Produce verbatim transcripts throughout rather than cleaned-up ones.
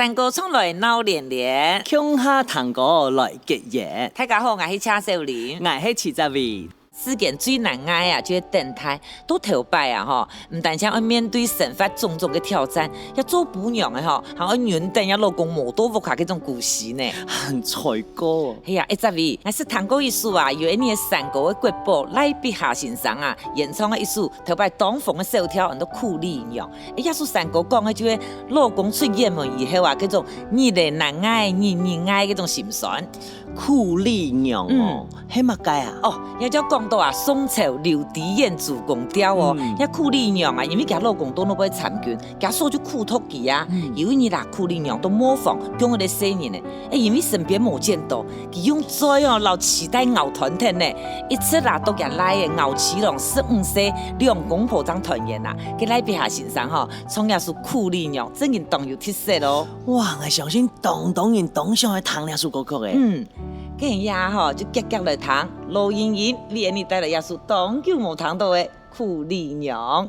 山歌唱來鬧連連，共下聽歌來結緣。大家好，𠊎係謝小玲。𠊎係徐澤偉。世間最難挨啊，就係等待。到頭擺啊，吼，毋單淨愛面對生活種種个挑戰，也做餔娘个吼，還愛忍等這老公無到屋下該種苦心呢。還衰過。係啊，欸，澤偉，𠊎識聽過一首啊，有一年山歌个國寶賴碧霞先生啊，演唱个一首頭擺當紅个小調，安到《苦力娘》。 欸，這首山歌講个就係老公出遠門以後啊，該種日日難挨、日日挨該種心酸。苦力娘哦，嗯。係麼个啊？哦，這就講到啊，宋朝劉知遠《朱公調》哦，嗯。這苦力娘啊，因為厥老公到外背參軍，厥嫂就苦毒佢啊。嗯。有一日啊，苦力娘到磨坊，降一個細人仔，欸，因為身邊無錢多，佢用嘴哦，摎臍帶咬斷忒呢，一直啊，到厥倈仔咬臍郎十五歲，兩公婆正團圓啊。該賴碧霞先生吼， 唱這首《苦力娘》，真經當有特色哦。哇，𠊎相信當多人當想愛聽這首歌曲誒。嗯，該下吼，就遽遽來聽，羅盈盈為𠊎等帶來這首當久無聽到个《苦力娘》。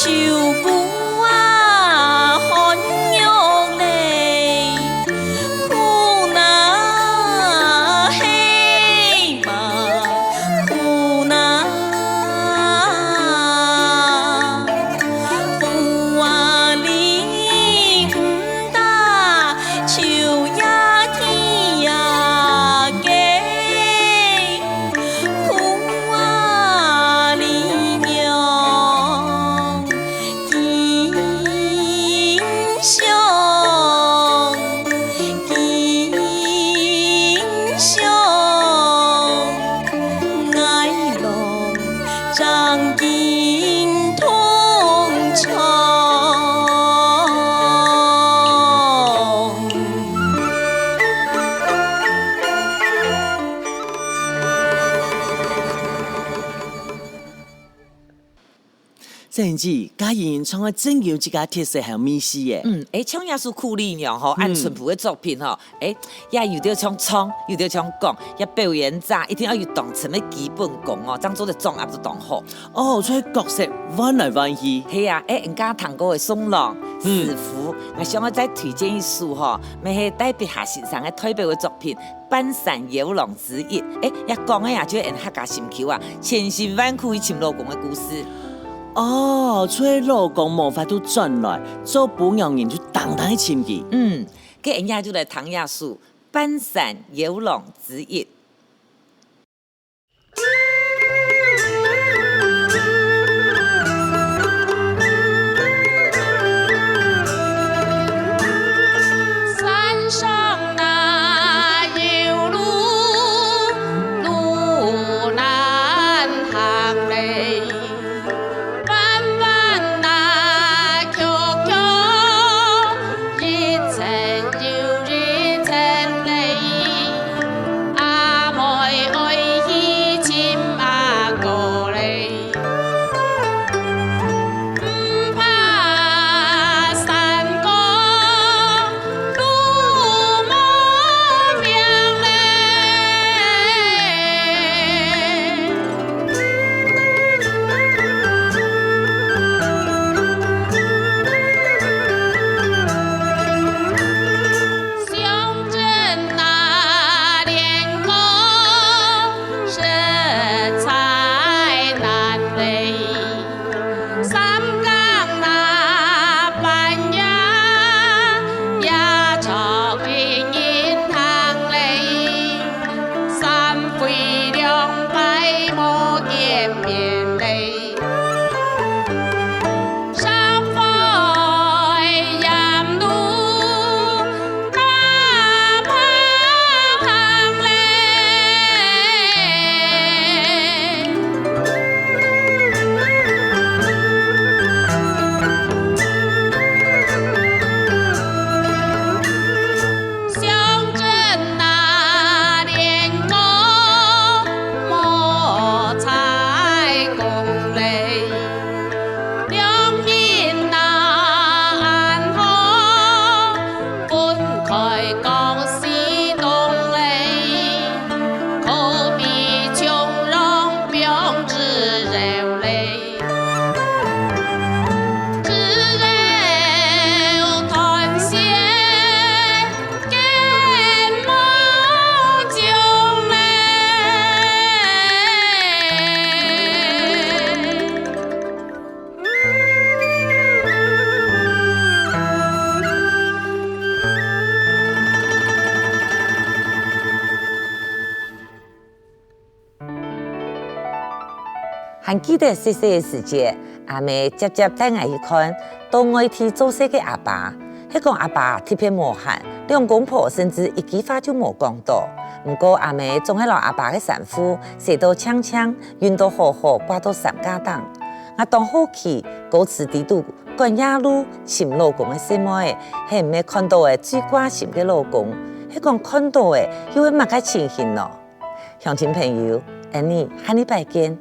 秋姑啊，寒肉嘞，苦哪嘿嘛，苦哪。风啊，你毋打，秋呀，天呀，给。 苦啊，你娘，金香，金香，𠊎郎正经痛痛。 真係，嘉義人唱个真有自家特色還有味緒耶。嗯，欸，像這首《苦力娘》吼，嗯。恁淳樸个作品吼，欸，也有兜像唱，有兜像講，這表演者一定愛有當深个基本功哦，正做得掌握得當好。哦，所以角色換來換去。係啊，欸，人家聽過个宋郎、嗯。師傅，𠊎想愛再推薦一首吼，乜係戴必霞先生个代表个作品， 《半山鷂郎之一》。欸，這講个啊，就係𫣆客家心臼啊，千辛萬苦去尋老公个故事。哦，除了老公無法度轉來，做餔娘人就當當去尋佢。嗯，該𫣆這就來聽這首《半山鷂郎之一》。 山上哪有路，路難行嘞。 彎彎啊曲曲，一層又一層嘞，阿妹愛去尋阿哥嘞。毋怕山高， 路無平嘞。鄉鎮那練功，實在難嘞。 三更那半夜，夜坐歸人行嘞，三回兩擺無見面嘞。三回沿路 鄉鎮那練功，無採功嘞。 兩人那恁好，分開各四東嘞，可比窮郎放豬肉嘞。豬肉斷線， 還記得細細个時節，阿姆輒輒帶𠊎去看到外地做事个阿爸。係講阿爸特別無閒，兩公婆甚至一句話就無講到。毋過阿姆總係摎阿爸个衫褲洗到淨淨，熨到好好，掛到衫架頂。𠊎當好奇，歌詞裡肚趕夜路尋老公个細妹仔，係毋係看到个最掛心个老公？係講看到个又係麼个情形呢？ 鄉親朋友，𫣆俚下禮拜見。